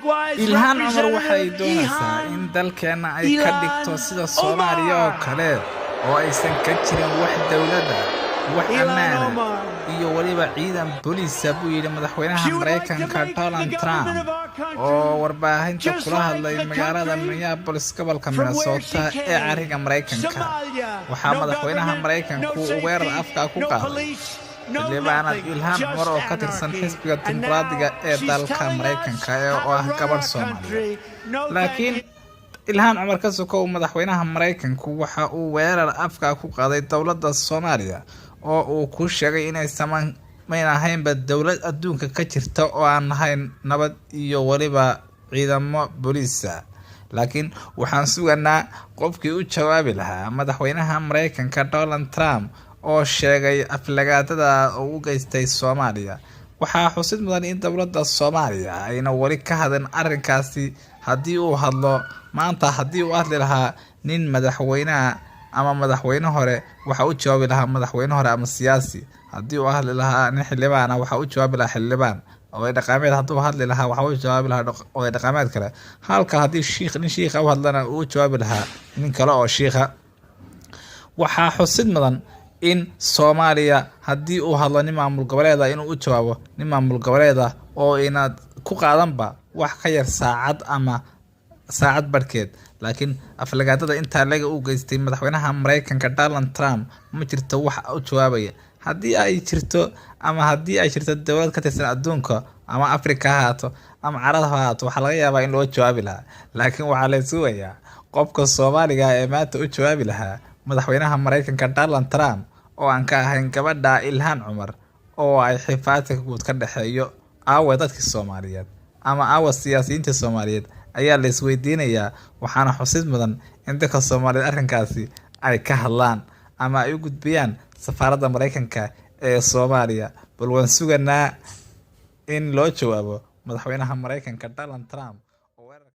Ilhaan Cumar waxay doonaysaa in dalkeenna ay ka dhigto sida Soomaaliya oo kale, oo aysan ka jirin wax dowladda, wax ammaana iyo weliba ciidan booliisa, buu yidhi madaxweynaha Maraykanka Donald Trump oo warbaahinta kula hadlay magaalada Minneapolis, gobolka Minnesota ee cariga Maraykanka. Waxaa madaxweynaha Maraykanku uu weerar afka ku qaaday xildhibaanad Ilhaan Cumar oo ka tirsan xisbiga Dimuqraadiga ee dalka Maraykanka oo ah gabadh Soomaaliyeed. Laakiin Ilhaan Cumar ka sokow, madaxweynaha Maraykanku waxa uu weerar afka ku qaaday dowladda Soomaaliya oo uu ku sheegay inay samayn ahaynba dowlad adduunka ka jirta oo aan lahayn nabad iyo weliba ciidamo booliisa. Laakiin waxaan suganaa qofkii u jawaabi lahaa madaxweynaha Maraykanka Donald Trump oo sheegay aflagaadada uu u geystay Soomaaliya. Waxaa xusid mudan in dowladda Soomaaliya ayna weli ka hadlin arrinkaasi. Haddii uu hadlo maanta, haddii uu hadli lahaa nin madaxweynaha ama madaxweyne hore, waxa u jawaabi lahaa madaxweyne hore ama siyaasi. Haddii uu hadli lahaa nin xildhibaana, waxa u jawaabi lahaa xildhibaan. Oday dhaqameed hadduu hadli lahaa, waxa u jawaabi lahaa oday dhaqameed kale. Halka haddii shiikh, nin shiikha u hadlana, uu jawaabi lahaa nin kale oo shiikha. Waxaa xusid mudan in Soomaaliya haddii uu hadlo nin maamul goboleeda, inuu u jawaabo nin maamul goboleeda oo inaad ku qaadanba wax ka yar saacad ama saacad barhkeed. Laakiin aflagaadada intaa laga u geystay madaxweynaha Maraykanka Donald Trump, ma jirto wax u jawaabaya. Haddii ay jirto ama haddii ay jirto dowlad ka tirsan adduunka, ama Africa ha ahaato ama Carada ha ahaato, waxaa laga yaabaa in loo jawaabi lahaa. Laakiin waxaa la sugayaa qofka Soomaaliga ee maanta u jawaabi lahaa madaxweynaha Maraykanka Donald Trump oo aan ka ahayn gabadha Ilhaan Cumar oo ay xifaadka guud ka dhexeeyo. Aawe dadkii Soomaaliyeed ama aawa siyaasiyiinta Soomaaliyeed ayaa la isweydiinayaa. Waxaana xusid mudan in dadka Soomaaliyeed arrinkaasi ay ka hadlaan ama ay u gudbiyaan safaaradda Maraykanka ee Soomaaliya. Bal waan suganaa in loo jawaabo madaxweynaha Maraykanka Donald Trump.